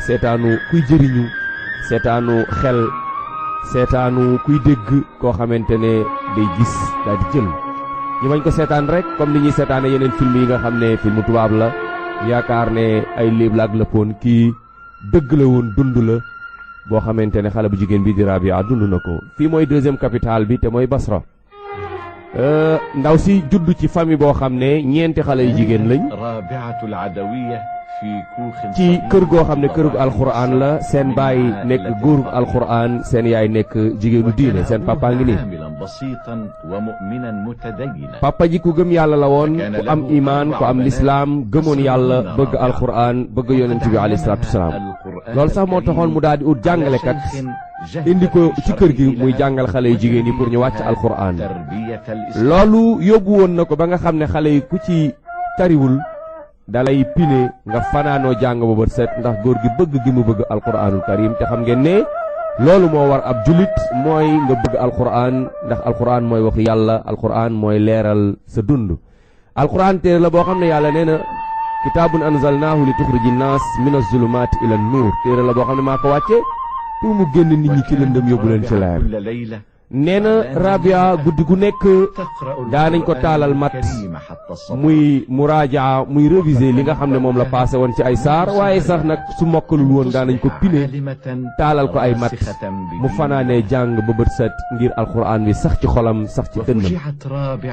seetaanu kuy jëriñu seetaanu xel seetaanu kuy dégg koo xamante ne day gis daal di jël ñu bañ ko seetaan rek comme ni ñuy seetaane yeneen film yi nga xam ne filmu tubaab la yaakaar ne ay léeb la ak lëppoon kii dëgg la woon dund la boo xamante ne xale bu jigéen bi di Rabia dund na ko. fii mooy deuxième capitale bi te mooy Basra ndaw si judd ci famille boo xam ne ñeenti xale yu jigéen lañ ci kër goo xam ne kërug alxuraan la seen baay nekk góorug alxuraan seen yaay nekk jigéenu diine seen papa ngi nii papa ji ku gëm yàlla la woon ku am imaan ku am lislaam gëmoon yàlla bëgg alxuraan bëgg yonent bi alayhi salaatu wasalaam loolu sax moo taxoon mu daal di ut jàngalekat indi ko ci kër gi muy jàngal xale yu jigéen yi pour ñu wàcc alxuraan loolu yóbbu woon na ko ba nga xam ne xale yi ku ci tariwul dalay pine nga fanaanoo jàng ba bët set ndax góor gi bëgg gi mu bëgg alxuraanul karim te xam ngeen ne loolu moo war ab julit mooy nga bëgg alxuraan ndax alxuraan mooy waxu yàlla alxuraan mooy leeral sa dund alxuraan téere la boo xam ne yàlla nee na kitaabun anzalnaahu li tuxriji naas min az-zulumaati ila nuur téere la boo xam ne maa ko wàcce pour mu génn nit ñi ci lëndëm yóbbu leen ci leer nee na Rabia guddi gu nekk daanañ ko taalal mat muy muraajaa muy réviser li nga xam ne moom la passé woon ci ay saar waaye sax nag su mokkalul woon daanañ ko pine taalal ko ay mat mu fanaanee jàng ba bët set ngir alxuraan bi sax ci xolam sax ci dënnam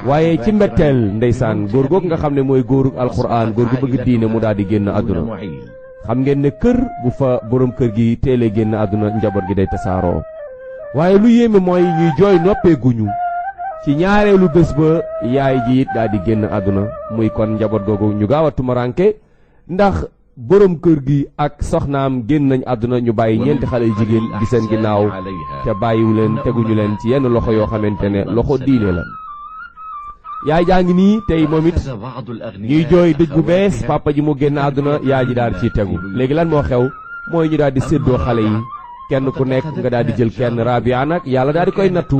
waaye ci mbetteel ndeysaan góor googu nga xam ne mooy góorug alxuraan góor gu bëgg diine mu daal di génn àdduna xam ngeen ne kër bu fa borom kër gi teelee génn àdduna njaboot gi day tasaaroo waaye lu yéeme mooy ñuy jooy noppeeguñu ci ñaareelu bés ba yaay ji it daal di génn àdduna muy kon njaboot googu ñu gaaw a tumaranke ndax borom kër gi ak soxnaam génn nañ àdduna ñu bàyyi ñeenti xale yu jigéen gi seen ginnaaw te bàyyiwu leen teguñu leen ci yenn loxo yoo xamante ne loxo diine la yaay jaa ngi nii tey moom it ñuy jooy dëj bu bees papa ji mu génn àdduna yaay ji daal ciy tegu léegi lan moo xew mooy ñu daal di séddoo xale yi kenn ku nekk nga daal di jël kenn Rabia nag yàlla daal di koy nattu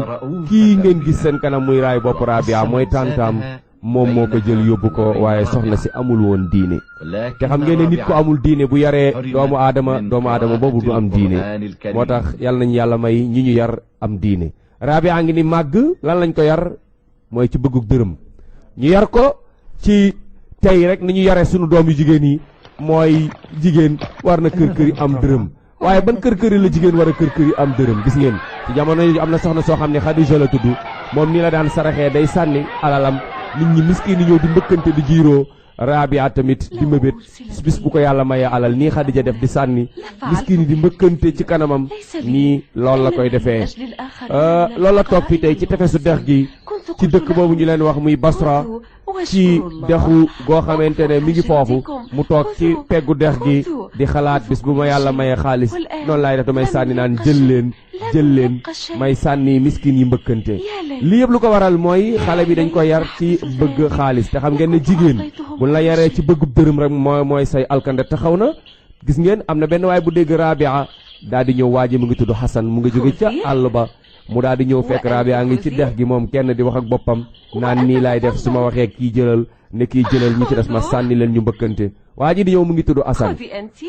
kii ngeen gis seen kanam muy raay bopp Rabia mooy tàntaam moom moo ko jël yóbbu ko waaye soxna si amul woon diine te xam ngeen ne nit ko amul diine bu yaree doomu aadama boobu du am diine moo tax yàlla nañu yàlla may ñi ñu yar am diine Rabia ngi ni màgg lan lañ ko yar mooy ci bëggug dërëm ñu yar ko ci tey rek ni ñu yaree sunu doom yu jigéen yi mooy jigéen war na kër kër yi am dërëm waaye ban kër kër yi la jigéen war a kër kër yi am dërëm gis ngeen ci jamono yi am na soxna soo xam ne Xadija la tudd moom nii la daan saraxee day sànni alalam nit ñi miskin yi ñëw di mbëkkante di jiiroo Rabia tamit di mëbét bis bu ko yàlla mayee alal nii Xadija def di sànni miskin yi di mbëkkante ci kanamam nii loolu la koy defee loolu la toog fi tey ci tefesu dex gi ci dëkk boobu ñu leen wax muy Basra ci dexu goo xamante ne mi ngi foofu mu toog ci peggu dex gi di xalaat bis bu ma yàlla mayee xaalis noonu laay def damay sànni naan jël leen may sànni miskin yi mbëkkante li yëpp lu ko waral mooy xale bi dañ ko yar ci bëgg xaalis te xam ngeen ne jigéen bu la yaree ci bëggu dërëm rek mooy say alkande taxaw na gis ngeen am na benn waay bu dégg Rabia daal di ñëw waa ji mu ngi tudd Xasan mu ngi jóge ca àll ba mu daal di ñëw fekk Rabia ngi ci dex gi moom kenn di wax ak boppam naan nii laay def su ma waxee kii jëlal ne kii jëlal ñi ci des ma sànni leen ñu mbëkkante waa ji di ñëw mu ngi tudd Asan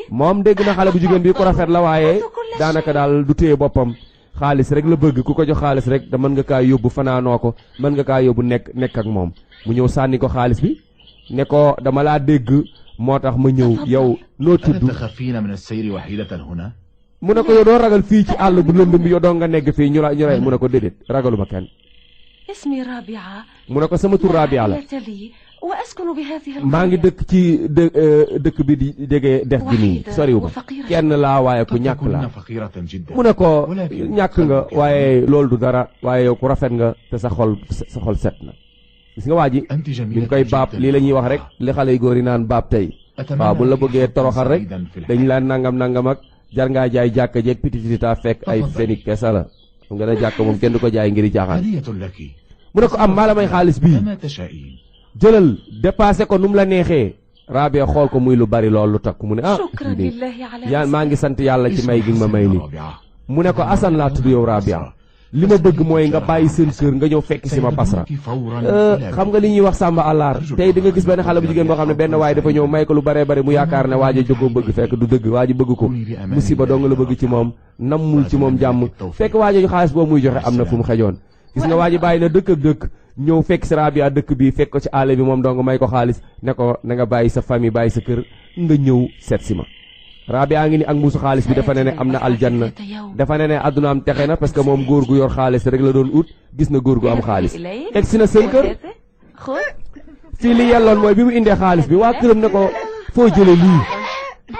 moom dégg na xale bu jigéen bi ko rafet la waaye daanaka daal du téye boppam xaalis rek la bëgg ku ko jox xaalis rek da mën nga kaa yóbbu fanaanoo ko mën nga kaa yóbbu nekk ak moom mu ñëw sànni ko xaalis bi ne ko dama laa dégg moo tax ma ñëw yow noo tudd mu ne ko yow doo ragal fii ci àll bu lëndëm bi yow doo nga negg fii ñu rey mu ne ko déedéet ragaluma kenn mu ne ko sama tur Rabia la maa ngi dëkk ci dëkk bi di jege dex gi nii soriw ma kenn laa waaye ku ñàkk laa mu ne ko ñàkk nga waaye loolu du dara waaye yow ku rafet nga te sa xol set na gis nga waa ji mi ngi koy baab lii la ñuy wax rek li xale yu góor yi naan baab tey waaw bu la bëggee toroxal rek dañ la nangam ak jar ngaa jaay jàkka jeeg pititita fekk ay fenik kesa la xam nga ne jàkk moom kenn du ko jaay ngir jaaxaan mu ne ko am maa la may xaalis bii jëlal dépassé ko nu mu la neexee Rabia xool ko muy lu bari lool lu takk mu ne yaa maa ngi sant yàlla ci may gi ma may li mu ne ko Asan laa tudd yow Rabia li ma bëgg mooy nga bàyyi seen kër nga ñëw fekk si ma Basra. xam nga li ñuy wax Samba àllar tey di nga gis benn xale bu jigéen boo xam ne benn waay dafa ñëw may ko lu bare bare mu yaakaar ne waa ji jógoo bëgg fekk du dëgg waa ji bëgg ko musiba dong la bëgg ci moom nammul ci moom jàmm fekk waa ji xaalis boobu muy joxe am na fu mu xejoon. gis nga waa ji bàyyi na dëkk ak dëkk ñëw fekk si Rabia dëkk bi fekk ko ci àll bi moom dong may ko xaalis ne ko na nga bàyyi sa famille bàyyi sa kër nga ñëw seet si ma. Rabia ngi ni ak mbuusu xaalis bi dafa ne am na aljanna dafa ne àdduna am texe na parce que moom góor gu yor xaalis rek la doon ut gis na góor gu am xaalis egg si na seen kër fii li yelloon mooy bi mu indee xaalis bi waa këram ne ko foo jële lii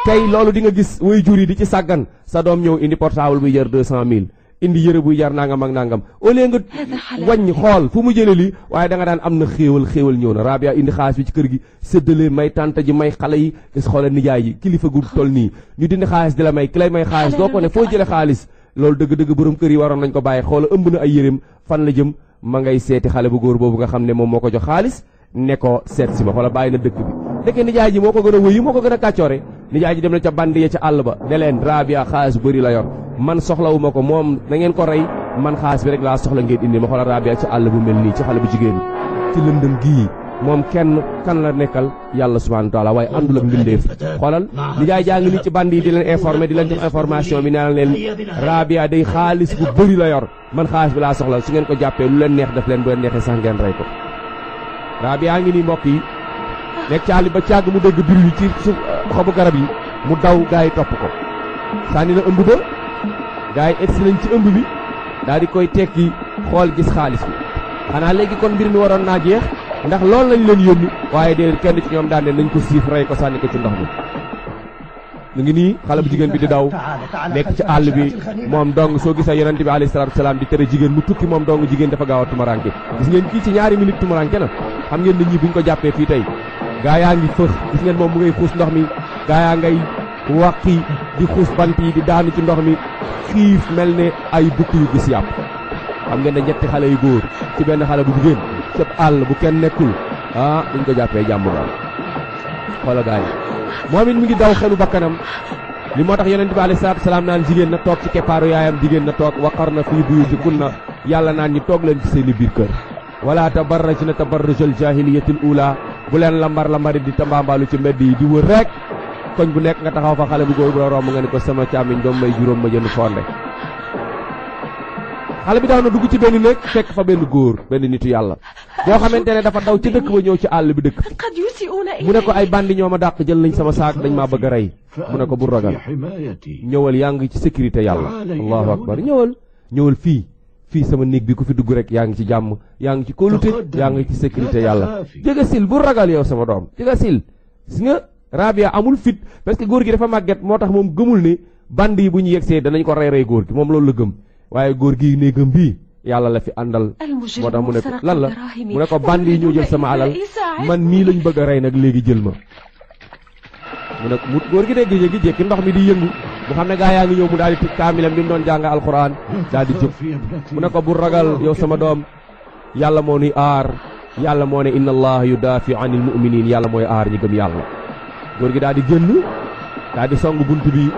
tey loolu di nga gis way jur yi di ci sàggan sa doom ñëw indi portable buy jar 200 000 indi yëre buy jar nangam ak nangam au lieu nga wàññi xool fu mu jële lii waaye da nga daan am na xéewal ñëw na Rabia indi xaalis bi ci kër gi séddale may tànta ji may xale yi gis xoolal nijaay ji kilifa gu toll nii ñu dindi xaalis di la may ki lay may xaalis doo ko ne foo jële xaalis loolu dëgg-dëgg borom kër yi waroon nañ ko bàyyi xoola ëmb na ay yëreem fan la jëm ma ngay seeti xale bu góor boobu nga xam ne moom moo ko jox xaalis ne ko seet si ma xoola bàyyi na dëkk bi ndeke nijaay ji moo ko gën a wëyu moo ko gën a kàccoore nijaay ji dem na ca band ya ca àll ba ne leen Rabia xaalis bu bëri la yor man soxlawuma ko moom da ngeen ko rey man xaalis bi rek laa soxla ngeen indi ma xoolal Rabia ci àll bu mel nii ci xale bu jigéen ci lëndëm gii moom kenn kan la nekkal yàlla subhanahu wa taala waaye àndul ak mbindeef xoolal nijaay jaa ngi nii ci band yi di leen informer di leen jox information bi naan leen Rabia day xaalis bu bëri la yor man xaalis bi laa soxla su ngeen ko jàppee lu leen neex def leen bu leen neexee sax ngeen rey ko Rabia ngi nii mbokk yi nekk ci àll ba càgg mu dégg bir yi ci suuf xobu garab yi mu daw gaa yi topp ko sànni na ëmb ba gaa yi egsi nañ ci ëmb bi daal di koy tekki xool gis xaalis bi xanaa léegi kon mbir mi waroon naa jeex ndax loolu lañ leen yónni waaye déedéet kenn ci ñoom daan ne nañ ko siif rey ko sànni ko ci ndox mi mu ngi nii xale bu jigéen bi di daw nekk ci àll bi moom dong soo gisee yonent bi alayhi salaatu wasalaam di tere jigéen mu tukki moom dong jigéen dafa gaaw a tumaranke gis ngeen kii ci ñaari minute tumaranke na xam ngeen ne ñii buñ ko jàppee fii tey gaa yaa ngi fëx gis ngeen moom mu ngay xuus ndox mi gaa yaa ngay wàqi di xuus bant yi di daanu ci ndox mi xiif mel ne ay bukk yu gis yàpp xam ngeen ne ñetti xale yu góor ci benn xale bu jigéen cëpp àll bu kenn nekkul buñ ko jàppee jàmm daal xoola gaa yi moom it mi ngi daw xelu bakkanam li moo tax yonent bi alayhi salaatu wasalaam naan jigéen na toog ci keppaaru yaayam jigéen na toog waqarna fii buyutikunna yàlla naan ñi toog leen ci seeni biir kër wala tabarrajna tabarrujal jaahiliyatil ula bu leen lambar di tambaambaalu ci mbedd yi di wër rek koñ bu nekk nga taxaw fa xale bu góor bu la romb nga ne ko sama càmmiñ doom may juróom ma jënd fonde xale bi daw na dugg ci benn néeg fekk fa benn góor benn nitu yàlla boo xamante ne dafa daw ci dëkk ba ñëw ci àll bi dëkk mu ne ko ay bandi ñoo ma dàq jël nañ sama saak dañ maa bëgg a rey mu ne ko bu ragal ñëwal yaa ngi ci sécurité yàlla allahu akbar ñëwal fii sama néeg bi ku fi dugg rek yaa ngi ci jàmm yaa ngi ci kóolute yaa ngi ci sécurité yàlla jega sil bu ragal yow sama doom jega sil gis nga Rabia amul fit parce que góor gi dafa màgget moo tax moom gëmul ni band yi bu ñu yegsee danañ ko rey góor gi moom loolu la gëm waaye góor gi néegam bii yàlla la fi àndal moo tax mu ne ko lan la mu ne ko band yi ñoo jël sama alal man mii lañ bëgg a rey nag léegi jël ma mu ne mu góor gi dégg gi jékki ndox mi di yëngu mu xam ne gaa yaa ngi ñëw mu daal di tij kaamilam bi mu doon jàng alquran daal di jóg mu ne ko bu ragal yow sama doom yàlla moo nuy aar yàlla moo ne inna allaha yudaafi anil mu'minin yàlla mooy aar ñi gëm yàlla góor gi daal di génn daal di song bunt bi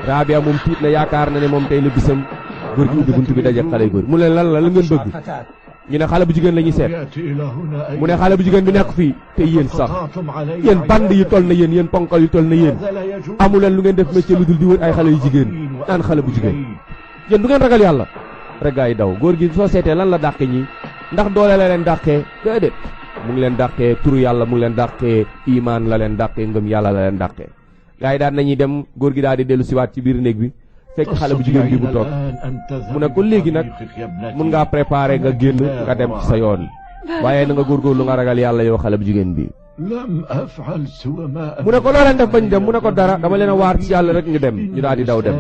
Rabia moom tiit na yaakaar na ne moom tey la bisam góor gi ubbi bunt bi daje xale yu góor mu ne lan la ngeen bëgg ñu ne xale bu jigéen la ñuy seet mu ne xale bu jigéen bi nekk fii te yéen sax yéen band yi toll na yéen ponkal yu toll na yéen amu leen lu ngeen def métier lu dul di wër ay xale yu jigéen naan xale bu jigéen yéen du ngeen ragal yàlla rek gaa yi daw góor gi soo seetee lan la dàqe ñi ndax doole la leen dàqee déedéet mu ngi leen dàqee turu yàlla mu ngi leen dàqee imaan la leen dàqee ngëm yàlla la leen dàqee gaa yi daan nañuy dem góor gi daal di dellu siwaat ci biir néeg bi fekk xale bu jigéen bi bu toog mu ne ko léegi nag mun ngaa préparer nga génn nga dem ci sa yoon waaye na nga góorgóorlu nga ragal yàlla yow xale bu jigéen bi mu ne ko loo leen def bañ dem mu ne ko dara dama leen a waar ci yàlla rek ñu dem ñu daal di daw dem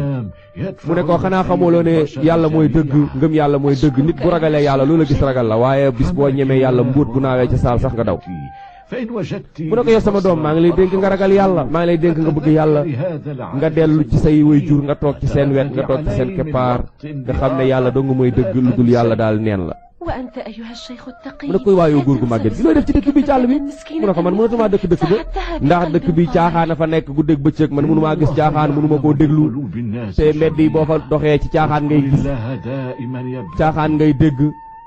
mu ne ko xanaa xamuloo ne yàlla mooy dëgg ngëm yàlla mooy dëgg nit bu ragalee yàlla loola gis ragal la waaye bis boo ñemee yàlla mbuut bu naawee ca saal sax nga daw mu ne ko yow sama doom maa ngi lay dénk nga ragal yàlla maa ngi lay dénk nga bëgg yàlla nga dellu ci say waajur nga toog ci seen wet nga toog ci seen keppaar nga xam ne yàlla dong mooy dëgg lu dul yàlla daal neen la mu ne koy waayoo góor gu màgget gi looy def ci dëkk bi ci àll bi mu ne ko man mënatumaa dëkk ba ndax dëkk bi caaxaan a fa nekk guddeeg bëccëg man mënumaa gis caaxaan mënuma koo déglu te mbedd yi boo fa doxee ci caaxaan ngay gis caaxaan ngay dégg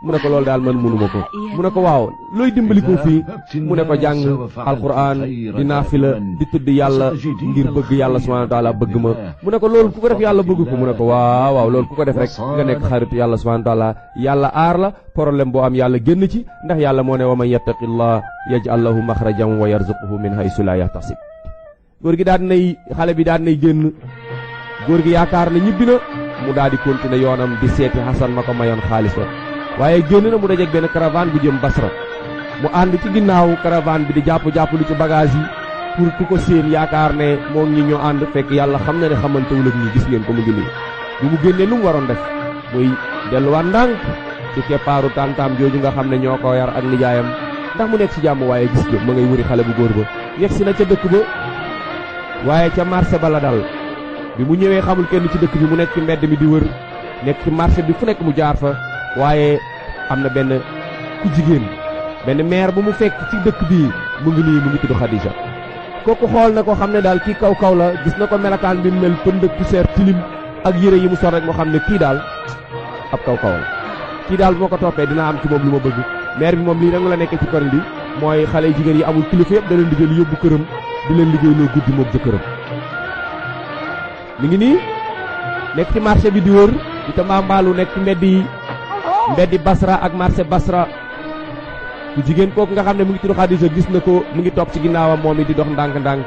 mu ne ko loolu daal man mënuma ko mu ne ko waaw looy dimbali ko fii mu ne ko jàng alquran di naafila di tudd yàlla ngir bëgg yàlla subhanahu wa taala bëgg ma mu ne ko loolu ku ko def yàlla bëgg ko mu ne ko waaw waaw loolu ku ko def rek nga nekk xaritu yàlla subhanahu wa taala yàlla aar la problème boo am yàlla génn ci ndax yàlla moo ne wa man yattaqillah yaj'al lahu maxrajan wa yarzuquhu min haysu la yahtasib góor gi daan nay xale bi daan nay génn góor gi yaakaar na ñibbi na mu daal di continuer yoonam di seeti Xasan ma ko mayoon xaalis ba waaye génn na mu dajeeg benn caravane bu jëm Basra mu ànd ci ginnaaw caravane bi di jàpp lu ci bagage yi pour ku ko séen yaakaar ne moom ñi ñoo ànd fekk yàlla xam na ne xamantewul ak ñi gis ngeen ko mu ngi nii bu mu génnee lu mu waroon def muy delluwaat ndànk ci keppaaru tàntaam jooju nga xam ne ñoo ko yar ak nijaayam ndax mu nekk ci jàmm waaye gis nga ma ngay wuri xale bu góor ba yegg si na ca dëkk ba waaye ca marché ba la dal bi mu ñëwee xamul kenn ci dëkk bi mu nekk ci mbedd mi di wër nekk ci marché bi fu nekk mu jaar fa waaye am na benn ku jigéen benn maire bu mu fekk ci dëkk bii mu ngi nii mu ngi tudd Khadija kooku xool na ko xam ne daal kii kaw kaw la gis na ko melakaan bi mel pënd ak poussière tilim ak yére yi mu sol rek moo xam ne kii daal ab kaw kaw la kii daal bu ma ko toppee dina am ci moom lu ma bëgg maire bi moom lii rek la nekkee ci koñ bi mooy xale yu jigéen yi amul kilifa yëpp da leen di jël yóbbu këram di leen liggéey loo guddi moom jëkkëram mi ngi nii nekk ci marché bi di wër di tambaambaalu nekk ci mbeddi Basra ak marché Basra ku jigéen kooku nga xam ne mu ngi tudd Xadija gis na ko mu ngi topp ci ginnaawam moom it di dox ndànk-ndànk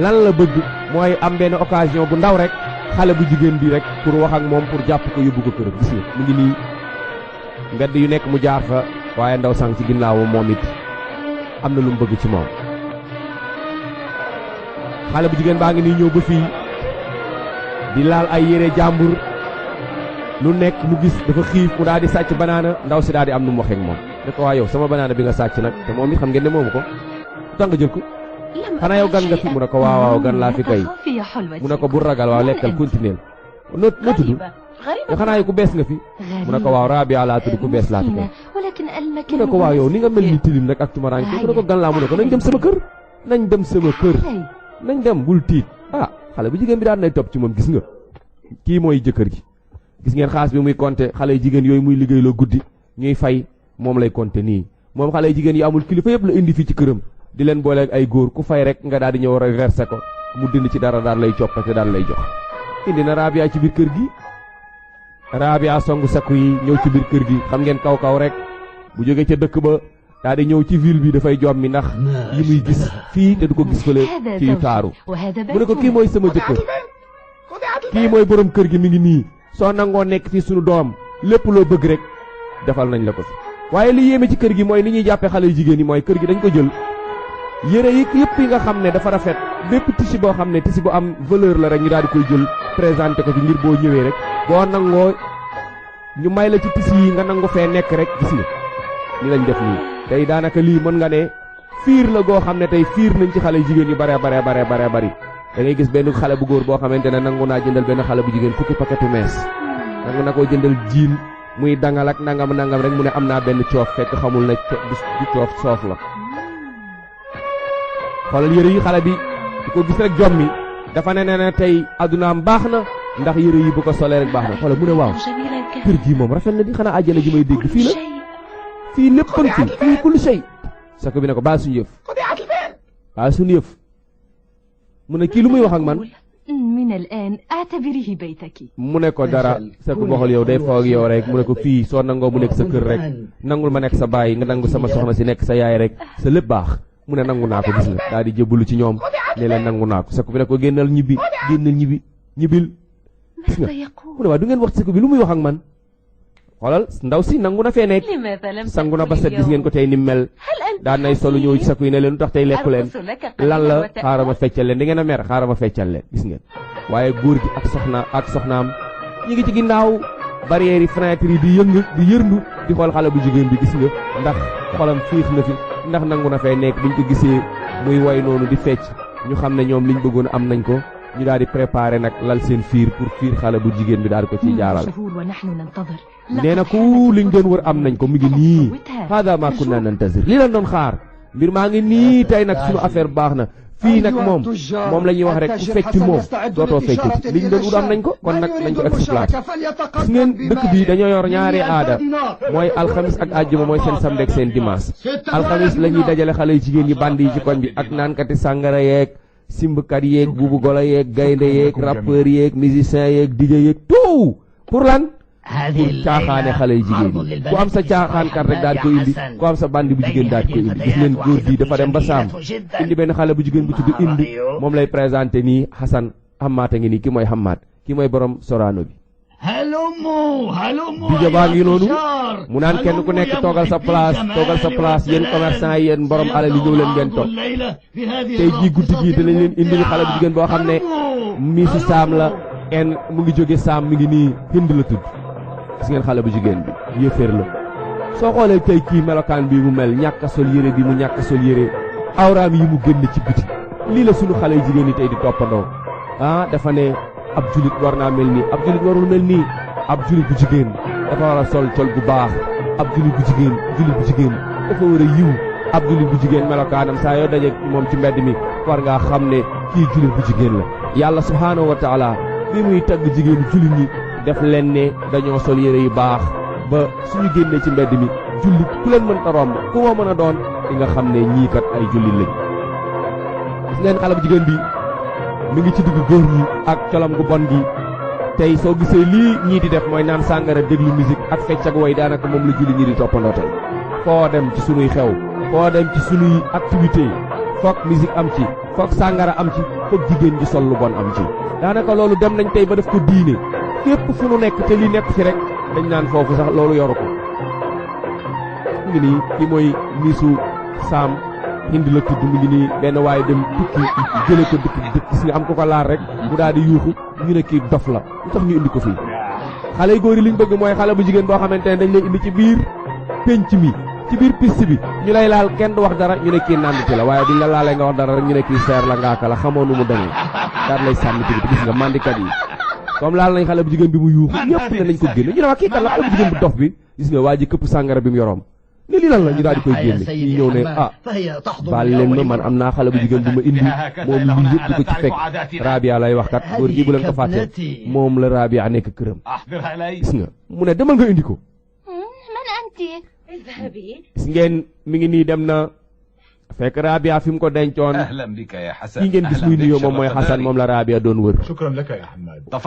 lan la bëgg mooy am benn occasion bu ndaw rek xale bu jigéen bi rek pour wax ak moom pour jàpp ko yóbbu ko kër gis nga mu ngi nii mbedd yu nekk mu jaar fa waaye ndaw sang ci ginnaawam moom it am na lu mu bëgg ci moom xale bu jigéen baa ngi nii ñëw ba fii di laal ay yére jàmbur lu nekk mu gis dafa xiif mu daal di sàcc banaana ndaw si daal di am nu mu waxee ak moom ne ko waa yow sama banaana bi nga sàcc nag te moom it xam ngeen ne moomu ko tax nga jël ko xanaa yow gan nga fi mu ne ko waaw gan laa fi kay mu ne ko bu ragal waaw lekkal continuer noo tudd yow xanaa yow ku bees nga fi mu ne ko waaw Rabia laa tudd ku bees laa fi kay mu ne ko waaw yow ni nga mel ni tilim nag ak tumaranke mu ne ko gan laa mu ne ko nañ dem sama kër nañ dem bul tiit xale bu jigéen bi daan nay topp ci moom gis nga kii mooy jëkkër gi gis ngeen xaas bi muy compter xale yu jigéen yooyu muy liggéeyloo guddi ñuy fay moom lay compter nii moom xale yu jigéen yi amul kilifa yëpp la indi fii ci këram di leen booleeg ay góor ku fay rek nga daal di ñëw reversé ko mu dind ci dara daal lay coppate daal lay jox indi na Rabia ci biir kër gi Rabia songu sakku yi ñëw ci biir kër gi xam ngeen kaw rek bu jógee ca dëkk ba daal di ñëw ci ville bi dafay jom mi ndax yi muy gis fii te du ko gis fële ci yu taaru mu ne ko kii mooy sama jëkkër kii mooy borom kër gi mi ngi nii soo nangoo nekk fii sunu doom lépp loo bëgg rek defal nañ la ko fi waaye li yéeme ci kër gi mooy li ñuy jàppee xale yu jigéen yi mooy kër gi dañ ko jël yére yi yëpp yi nga xam ne dafa rafet bépp tissu boo xam ne tissu bu am valeur la rek ñu daal di koy jël présenté ko fi ngir boo ñëwee rek boo nangoo ñu may la ci tissu yi nga nangu fee nekk rek gis nga ni lañ def nii tey daanaka lii mën nga ne fiir la goo xam ne tey fiir nañ ci xale yu jigéen yu bare bari da ngay gis benn xale bu góor boo xamante ne nangu naa jëndal benn xale bu jigéen fukki paquetu mees nangu na koo jëndal jiin muy dangal ak nangam rek mu ne am naa benn coof fekk xamul ne du coof soof la xoolal yëre yi xale bi di ko gis rek jommi dafa ne tey addunaam baax na ndax yëre yi bu ko solee rek baax na xoolal mu ne waaw kër gi moom rafet na di xanaa àjjana ji may dégg fii la fii lépp fii kulli shay sako bi ne ko baal suñu yëf mu ne kii lu muy wax ak man mu ne ko dara sa ko boxal yow day foog yow rek mu ne ko fii soo nangoo mu nekk sa kër rek nangul ma nekk sa baay nga nangu sama soxna si nekk sa yaay rek sa lépp baax mu ne nangu naa ko gis nga daal di jébbalu ci ñoom ne leen nangu naa ko sa ko bi ne ko génnal ñibbil gis nga mu ne waa du ngeen wax sa ko bi lu muy wax ak man xoolal ndaw si nangu na fee nekk sangu na ba set gis ngeen ko tey ni mel daan nay solu ñëw ci sa kuy ne leen lu tax tey lekku leen lan la xaaral ma feccal leen da ngeen a mer xaaral ma feccal leen gis ngeen waaye góor gi ak soxnaam ñi ngi ci ginnaaw barrière yi fenêtre yi di yërndu di xool xale bu jigéen bi gis nga ndax xolam fiix na fi ndax nangu na fee nekk biñ ko gisee muy way noonu di fecc ñu xam ne ñoom liñ bëggoon am nañ ko ñu daal di préparer nag lal seen fiir pour fiir xale bu jigéen bi daal di ko ciy jaaral nee na ku liñ doon wër am nañ ko mu ngi nii hada ma kunna nantazir li lañ doon xaar mbir maa ngi nii tey nag suñu affaire baax na fii nag moom la ñuy wax rek ku feccul moom dootoo fecc liñ doon wut am nañ ko kon nag nañ ko exploité gis ngeen dëkk bi dañoo yor ñaari aada mooy alxamis ak àjjuma mooy seen samedi ak seen dimanche alxamis la ñuy dajale xale yu jigéen yi bandi yi ci koñ bi ak naankati sàngara yeeg simbkat yeeg buubu golo yeeg gaynde yeeg rappeur yeeg musicien yeeg DJ yeeg tout pour lan pour caaxaane xale yu jigéen yi ku am sa caaxaankat rek daal di ko indi ku am sa bandi bu jigéen daal di ko indi gis ngeen góor gi dafa dem ba saam indi benn xale bu jigéen bu tudd indi moom lay présenté nii Hassan Hammaat a ngi nii ki mooy Hammaat ki mooy borom Sorano bi DJ baa ngi noonu mu naan kenn ku nekk toogal sa place yéen commerçant yi yéen borom alal yi ñëw leen ngeen toog tey jii guddi gii dinañ leen indil xale bu jigéen boo xam ne miisu saam la en mu ngi jóge saam mi ngi nii Hind la tudd gis ngeen xale bu jigéen bi yëfër la soo xoolee tey kii melokaan bi mu mel ñàkk a sol yére bi mu ñàkk a sol yére awraam yi mu génn ci biti lii la sunu xale yu jigéen yi tey di toppandoo dafa ne ab julit war naa mel nii ab julit warul mel nii ab julit bu jigéen dafa war a sol col bu baax ab julit bu jigéen dafa war a yiw ab julit bu jigéen melokaanam saa yoo daje moom ci mbedd mi war ngaa xam ne kii julit bu jigéen la yàlla subhaanahu wa taala bi muy tagg jigéenu julit ñi def leen ne dañoo sol yére yu baax ba suñu génnee ci mbedd mi jullit ku leen mën ta romb ku moo mën a doon di nga xam ne ñii kat ay jullit lañ gis ngeen xale bu jigéen bi mi ngi ci diggu góor ñi ak colam gu bon gi tey soo gisee lii ñii di def mooy naan sàngara déglu musique ak fecc ak way daanaka moom la jullit ñi di toppandoo tey foo dem ci sunuy xew foo dem ci sunuy activité foog musique am ci foog sàngara am ci foog jigéen ji sol lu bon am ci daanaka loolu dem nañ tey ba def ko diine fépp fu nu nekk te li nekk fi rek dañ naan foofu sax loolu yoru ko mu ngi nii ki mooy miisu saam Hind la tudd mu ngi nii benn waaye dem tukki jële ko dëkk gis nga am ko ko laal rek mu daal di yuuxu ñu ne kii dof la lu tax ñu indi ko fii xale yu góor yi liñ bëgg mooy xale bu jigéen boo xamante ne dañ lay indi ci biir penc mi ci biir piste bi ñu lay laal kenn du wax dara ñu ne kii nànditi la waaye duñ la laalee nga wax dara rek ñu ne kii seer la ngaaka la xamoo nu mu demee daal lay sànni ci biti gis nga mandikat yi comme laal nañ xale bu jigéen bi mu yuuxu ñëpp ne nañ ko génne ñu ne waa kii kan la xale bu jigéen bu dof bi gis nga waa ji këpp sàngara bi mu yoroom ni li lan la ñu daal di koy génne ñi ñëw ne baal leen ma man am naa xale bu jigéen bu ma indi moom lii yëpp di ko ci fekk Rabia lay wax kat góor gi bu leen ko fàtte moom la Rabia nekk këram gis nga mu ne demal nga indi ko gis ngeen mi ngi nii dem na fekk Rabia fi mu ko dencoon kii ngeen gis muy nuyoo moom mooy Hassan moom la Rabia doon wër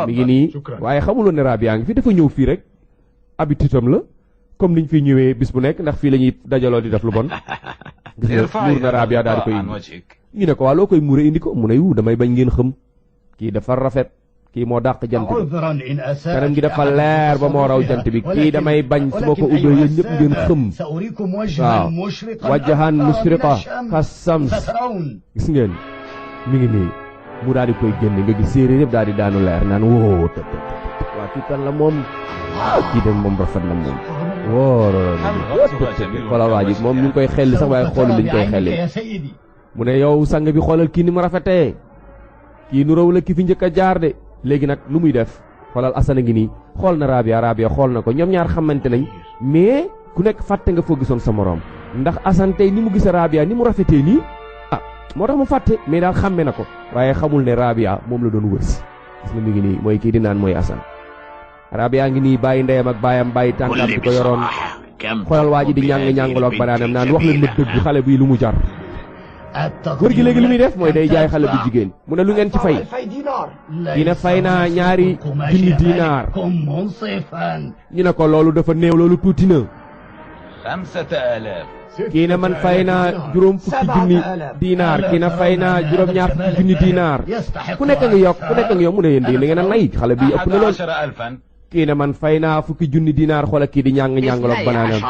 mi ngi nii waaye xamuloon ne Rabia ngi fi dafa ñëw fii rek habitude am la comme niñ fi ñëwee bis bu nekk ndax fii la ñuy dajaloo di def lu bon gis nga muur na Rabia daal di koy indi ñu ne ko waa loo koy muure indi ko mu ne yu damay bañ ngeen xëm kii dafa rafet kii moo dàq jant bi kanam gi dafa leer ba moo raw jant bi kii damay bañ su ma ko ubbee yéen ñëpp ngeen xëm waaw wajjahan musriqa kas-sams gis ngeen mi ngi nii mu daal di koy génne nga gis séeréer yëpp daal di daanu leer naan woo të waa kii kan la moom kii dem moom rafet na moom xoolal waa ji moom ñu ngi koy xelli sax waaye xoolu liñ koy xelli mu ne yow sang bi xoolal kii ni mu rafetee kii nu raw la ki fi njëkk a jaar de léegi nag lu muy def xoolal Assane ngi nii xool na Rabia xool na ko ñoom ñaar xamante nañ mais ku nekk fàtte nga foo gisoon sa moroom ndax Assane tey ni mu gis Rabia ni mu rafetee nii moo tax mu fàtte mais daal xàmme na ko waaye xamul ne Rabia moom la doon wërsi gis nga mi ngi nii mooy kii di naan mooy Assane Rabia ngi nii bàyyi ndeyam ak baayam bàyyi tànkaam bi ko yoroon xoolal waa ji di ñàng-ñàngaloog banaanam naan wax leen ma dëgg xale bii lu mu jar góor gi léegi lu muy def mooy day jaay xale bu jigéen mu ne lu ngeen ci fay kii ne fay naa ñaari junni dinaar ñu ne ko loolu dafa néew loolu tuuti na kii ne man fay naa juróom fukki junni dinaar kii ne fay naa juróom ñaar fukki junni dinaar ku nekk nga yokk mu ne yéen da ngeen a nay xale bi ëpp na lool kii ne man fay naa fukki junni dinaar xoola kii di ñàng-ñàngaloog banaanam